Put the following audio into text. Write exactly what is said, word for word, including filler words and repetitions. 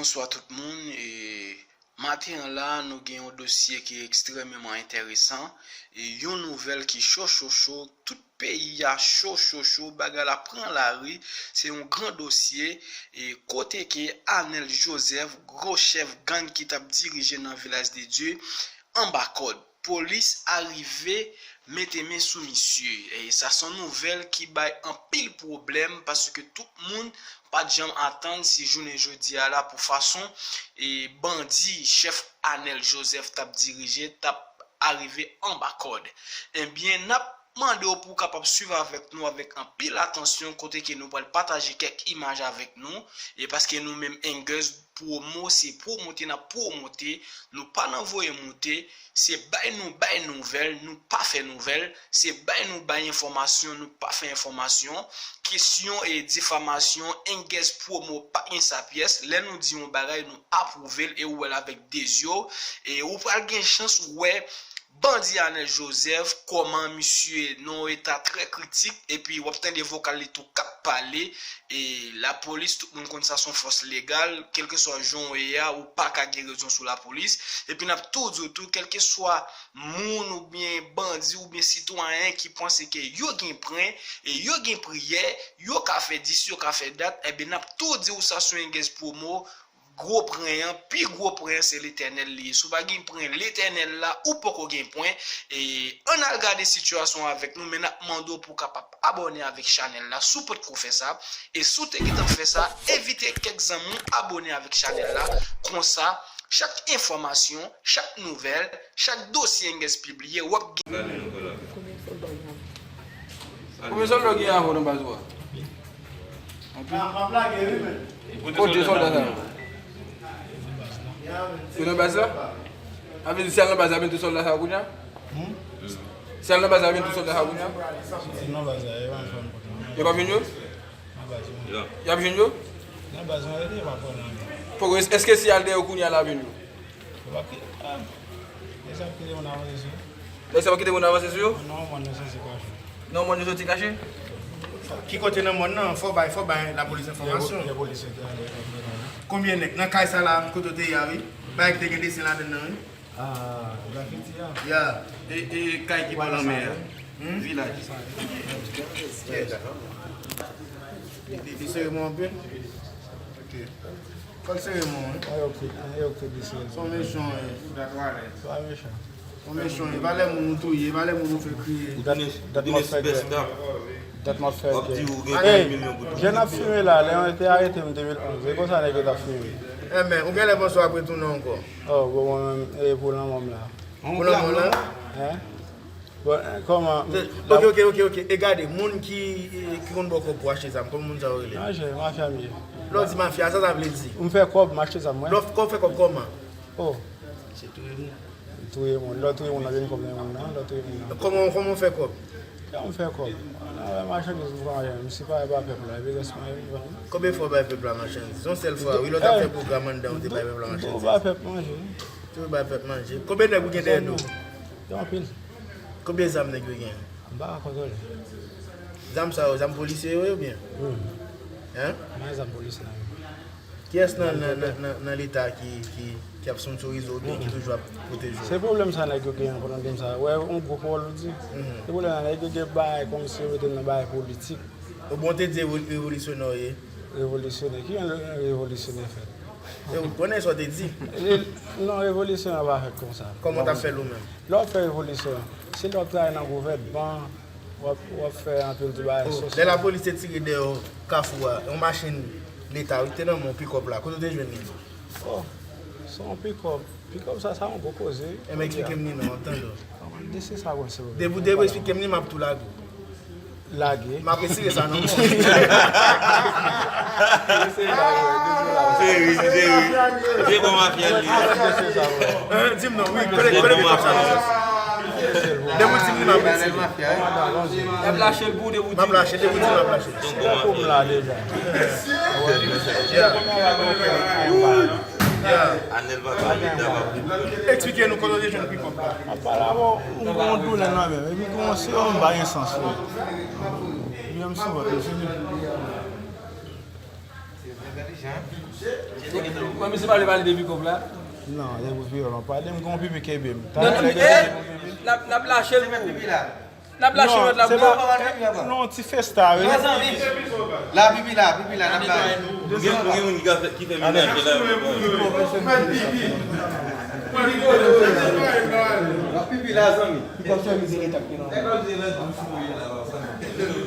Bonswa tout moun. E maten an la, nou gen yon dosye ki ekstrèmeman enteresan. E yon nouvèl ki cho, cho, cho. Tout peyi a cho, cho, cho. Bagay la pran lari. Se yon gran dosye. E kote ke Anèl Joseph, gwo chèf gang ki t ap dirije nan Vilaj de Dye, anba kòd. Polis arive mete men sou misye. E sa se yon nouvèl ki bay anpil pwoblèm paske tout moun pa t janm atann si jounen jodi a la pou fason e bandi chèf Anèl Joseph t ap dirije t ap arive anba kòd. Ebyen, n ap mande w pou w kapab swiv avèk nou avèk anpil atansyon kote ke nou pral pataje kèk imaj avèk nou e paske nou menm Angers Promo se pwomote n ap pwomote, nou pa nan voye moute, se bay nou bay nouvèl, nou pa fè nouvèl, se bay nou bay enfòmasyon, nou pa fè enfòmasyon, kesyon e difamasyon, Angers Promo pa gen sa pyès, lè nou di yon bagay nou apwouve l e ou wè l avèk de zye w, e ou pral gen chans wè Bandi Anèl Joseph, kòman misye nan yon eta trè kritik, epi w ap tande vokal li tou k ap pale, e lapolis, tout moun konn sa se yon fòs legal, kèlkeswa jan w ye a, ou pa ka gen rezon sou lapolis, epi n ap tou di w tou, kèlkeswa moun oubyen bandi oubyen sitwayen ki panse ke yo gen pwen, e yo gen priyè, yo ka fè dis, yo ka fè dat, ebyen n ap tou di w sa sou Angers Promo, gwo pwen an, pi gwo pwen an se Letènèl li ye. Si w pa gen pwen Letènèl la, ou poko gen pwen. E ann al gade sitiyasyon an avèk nou, men n ap mande w pou w kapab abòne avèk chanèl la, si w potko fè sa. E si w te gentan fè sa, envite kèk zanmi w abòne avèk chanèl la. Konsa, chak enfòmasyon, chak nouvèl, chak dosye Angers pibliye, w ap gen. Konbyen sòlda w gen avè w nan baz ou a? Anpil. Kote sòlda sa yo? Yo nan baz la? Sa vle di si y al nan baz la, y ap jwenn tout sòlda sa yo kounye a? Si y al nan baz la, y ap jwenn tout sòlda sa yo kounye a? Si nan baz la, yo pa fè anpòtan. Yo p ap jwenn yo? Nan baz la. Y ap jwenn yo? Nan baz la, yo pa fè anyen. Poko, èske si y al dèyè yo kounye a, l ap jwenn yo? Yo p ap kite, ah, e sa ap kite moun avanse sou yo. Lè sa pa kite moun avanse sou yo? Non, mòn yo soti kache. Non, mòn yo soti kache? Ki kote nan mòn nan? Fò bay, fò bay lapolis enfòmasyon. Lè polis yo te ale. Konbyen nèg? Nan kay sa la, kote w te ye a, wi. Bagay ki te gen desen ladann nan, wi. Ah, grafiti a. Ya. E, e kay ki bò lanmè a. Hmm? Vilaj. Yes. Li, li, li sere mwen anpil? Ok. Fò l sere mwen, wi. An yo ki, an yo ki di se. Son mechan, wi. Twa mechan. Son mechan, wi. Valè moun ou touye, valè moun ou fè kriye. Dat m ap fè gè. Dat m ap fè gè. Ey, jan n ap fimen la, lè yo te arete m de mil onz, e konsa nèg yo t ap fimen. Enben, ou genlè panse w ap retounen ankò. Oh, bon, mwen menm, e pou lanmò m la. Pou lanmò m la? Hein? Bon, eh, kòman? Ok, ok, ok, ok. E gade, moun ki, eh, ki konn ba w kòb pou achte zam, kòman moun sa yo rele? Mafya, mafya m ye. Lè w di mafya, sa sa vle di? M fè kòb, m achte zam, wi. Lè w fè kòb, fè kòb kòman? Oh. Se touye moun. Touye moun. Lè w touye moun, w ap jwenn kòb nan men moun nan, lè w touye moun nan. Kòman, kòman w fè kòb? Kòman m fè kòb? Nan machandiz m pran, m separe ba pèp la, epi rès mwen, yo vann. Konbyen fwa w bay pèp la machandiz? Yon sèl fwa, wi, lè w t ap fè pwogram anndan, ou te bay pèp la machandiz? Ba pèp manje. Toujou bay pèp manje. Konbyen nèg ou gen dèyè do? Gen anpil. Konbyen zam nèg yo gen? M pa ka kontwole. Zam sa yo, zam polisye yo ye oubyen? Wi. Hein? M pa gen zam polisye la menm. Kiyès nan, nan, nan, nan, nan Leta ki, ki, ki ap sponsorize w oubyen ki toujou ap pwoteje w? Se pwoblèm sa nèg yo gen an, pou n di m sa. Wè, yon gwo pawòl ou di. Se pwoblèm sa nèg yo gen bagay kòmsi yo mete l nan bagay politik. Ou bon te di revo-, revolisyonè w ye? Revolisyonè? Ki jan revolisyonè fèt? E ou konnen sa w te di? Non, revolisyonè pa fèt konsa. Kòman w t ap fè l ou menm? Lè w ap fè revolisyon, se lè w ap travay nan gouvènman, w ap, w ap fè anpil ti bagay sosyal. Lè lapolis te tire dèyè w Kafou a, yon machin Leta wi, te nan men w pikòp la, kote w te jwenn li? Oh, se yon pikòp. Pikòp sa, sa yon gwo koze wi. Enben, eksplike m li non, m ap tande w. Kòman, desi sa konn se. Depi w, depi w eksplike m li, m ap tou lage w. Lage. M ap retire sa nan men w. Se ri, se ri. Se bon mafya li. Hein, di m non, wi, kote, kote pikòp sa nan men w? Depi w di m li, m ap retire. Y ap lache l pou ou depi w di m. M ap lache, depi w di m, m ap lache. Se bon mafya. Yeah. Yeah. Anèl va pale, Dam ap reprann. Eksplike nou kote w te jwenn pikòp la. M ap pale avè w, m gen yon doulè nan men m, epi gen yon serum m pa gen sans, wi. Li menm sou vant, li fini. Mwen, misye pa vle pale de pikòp la. Non, se pou pikòp la. Pale m, gon pipi kenbe m. Talè lè gen pipi. N ap lache l pou ou. N ap lache lòt la pou ou. Non, ti festa wi. La pipi la, pipi la, n ap bay. Ou gen moun ki ka fè ki fè menaj la. Pipi la zanmi. Pipi la zanmi.